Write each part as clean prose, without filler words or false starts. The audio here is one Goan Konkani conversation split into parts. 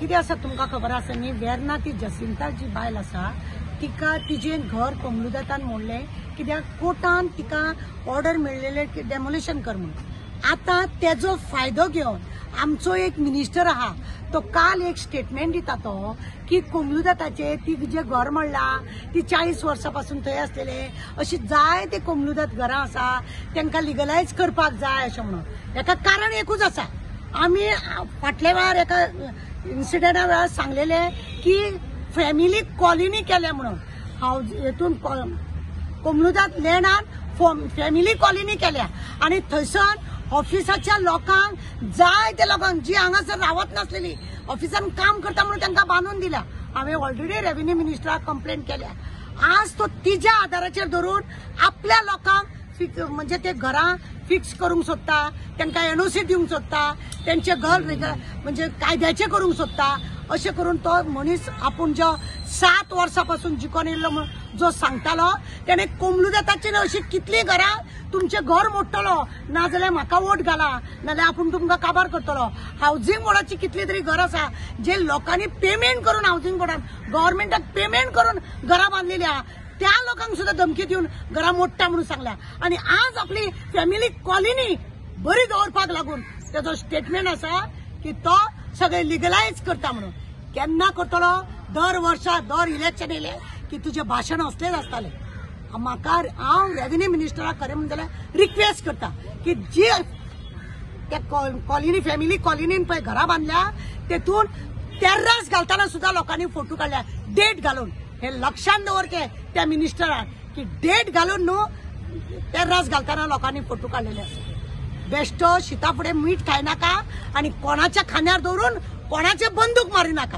कितें आसा तुमकां खबर आसा न्ही, वेर्ना ती जसिंता जी बायल आसा तिका तिजें घर कमलुदातान मोडलें कित्याक कोर्टान तिका ऑर्डर मेळ्ळेले की डेमोलिशन कर म्हणून. आतां तेजो फायदो घेवन आमचो एक मिनिस्टर आहा तो काल एक स्टेटमेंट दिता तो की कोमलुदाताचे ती जे घर म्हणला ती 40 वर्सां पासून थंय आसलेले, अशी जायते कोमलुदात घरां आसा तांकां लिगलायज करपाक जाय अशें म्हणून. हेका कारण एकूच आसा, आमी फाटल्या वेळार एका इन्सिडेंटा वेळार सांगलेले की फॅमिली कॉलनी केल्या म्हणून, हांव हेतून कोमलुदात लेणान फॅमिली कॉलनी केल्या आनी थंयसर ऑफिसाच्या लोकांक जाय त्या लोकांक जी हांगासर रावत नासलेली ऑफिसान काम करता म्हणून तांकां बांदून दिल्या. हांवें ऑलरेडी रेव्हेन्यू मिनिस्टराक कंप्लेन केल्या. आज तो तिज्या आदाराचेर धरून आपल्या लोकांक म्हणजे ते घरां फिक्स करूंक सोदता, तांकां एनओसी दिवंक सोदता, तेंचे घर म्हणजे कायद्याचें करूंक सोदता. अशें करून तो मनीस आपूण जो 7 वर्सां पासून जिखोन येयल्लो म्हूण जो सांगतालो तेणें कोमलुदाताची अशी कितलीं घरां तुमचें घर मोडटलो, नाजाल्यार म्हाका वोट घाला, नाजाल्यार आपूण तुमकां काबार करतलो. हावजींग बोर्डाची कितली तरी घरां आसा जे लोकांनी पेमेंट करून हावजींग बोर्डान गव्हर्मेंटाक पेमेंट करून घरां बांदलेली आहा, त्या लोकांक सुद्दां धमकी दिवन घरां मोडटा म्हणून सांगल्या. आनी आज आपली फॅमिली कॉलनी बरी दवरपाक लागून तेजो स्टेटमेंट आसा की तो सगळे लिगलायज करता म्हणून. केन्ना करतलो? दर वर्सा दर इलेक्शन येयलें की तुजें भाशण असलेच आसतालें. म्हाका हांव रेव्हेन्यू मिनिस्टराक खरें म्हणून जाल्यार रिक्वेस्ट करता की जी त्या कॉलनी फॅमिली कॉलनीन पळय घरां बांदल्या तेतून तेर्रास घालतना सुद्दां लोकांनी फोटो काडल्या डेट घालून. हे लक्षान दवरचें त्या मिनिस्टरान की डेट घालून न्हू तेर्रास घालतना लोकांनी फोटो काडलेले आसा. बेश्टो शिता फुडें मीठ खायनाका आनी कोणाच्या खांद्यार दवरून कोणाचे बंदूक मारी नाका.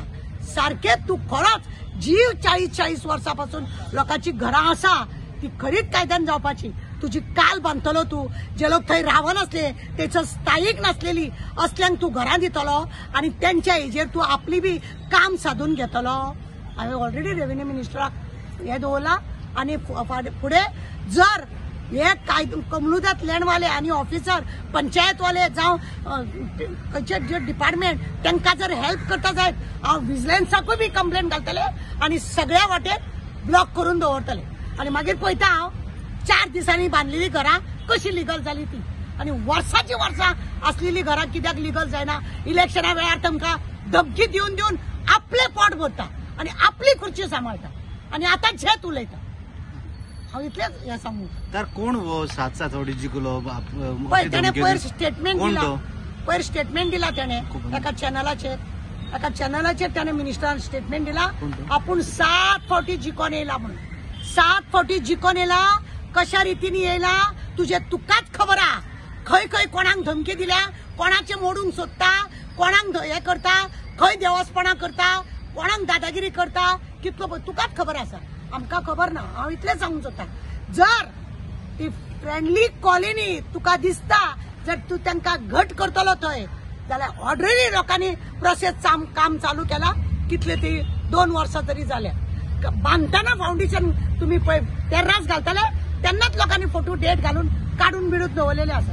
सारकें तूं खरोच जी 40-40 वर्सां पासून लोकांची घरां आसा ती खरीच कायद्यान जावपाची. तुजी काल बांदतलो तूं, जे लोक थंय रावनासले तेचो स्थायीक नासलेली असल्यांक तूं घरां दितलो आनी तेंच्या हेजेर तूं आपली बी काम सादून घेतलो. हांवें ऑलरेडी रेव्हेन्यू मिनिस्टराक हें दवरलां आनी फुडें जर हे काय कमलुदात लँडवाले आनी ऑफिसर पंचायतवाले जावं खंयचे जे डिपार्टमेंट तांकां जर हेल्प करता जायत हांव विजिलन्साकूय बी कंप्लेन घालतले आनी सगळ्या वाटेन ब्लॉक करून दवरतले. आनी मागीर पळयता हांव 4 दिसांनी बांदलेली घरां कशी लिगल जाली ती आनी वर्साची वर्सां आसलेली घरां कित्याक लिगल जायना. इलेक्शना वेळार तांकां धमकी दिवन दिवन आपलें पोट भरता आनी आपली खुर्ची सांबाळटा आनी आतां झेत उलयता. हांव इतलेंच हें सांगू. तर कोण हो 7-7 फावटी जिखलो? पळय तेणें पयर स्टेटमेंट दिला, पयर स्टेटमेंट दिला तेणें एका चॅनलाचेर, एका चॅनलाचेर तेणें मिनिस्टरान स्टेटमेंट दिला आपूण 7 फावटी जिखोन येयला म्हणून. 7 फावटी जिखोन येयला, कशा रितीन येयला तुजें तुकाच खबर आहा. खंय खंय कोणाक धमकी दिल्या, कोणाचें मोडूंक सोदता, कोणाक हें करता, खंय देवसपणां करता, कोणाक दादागिरी करता, कितलो तुकाच खबर आसा, आमकां खबर ना. हांव इतलें सांगूंक सोदता, जर ती फ्रेंडली कॉलनी तुका दिसता जर तूं तांकां घट करतलो थंय जाल्यार ऑलरेडी लोकांनी प्रोसेस काम चालू केला कितले ती 2 वर्सां तरी जाल्या. बांदतना फावंडेशन तुमी पळय तेर्रास घालतले तेन्नाच लोकांनी फोटो डेट घालून काडून बिडून दवरलेले आसा.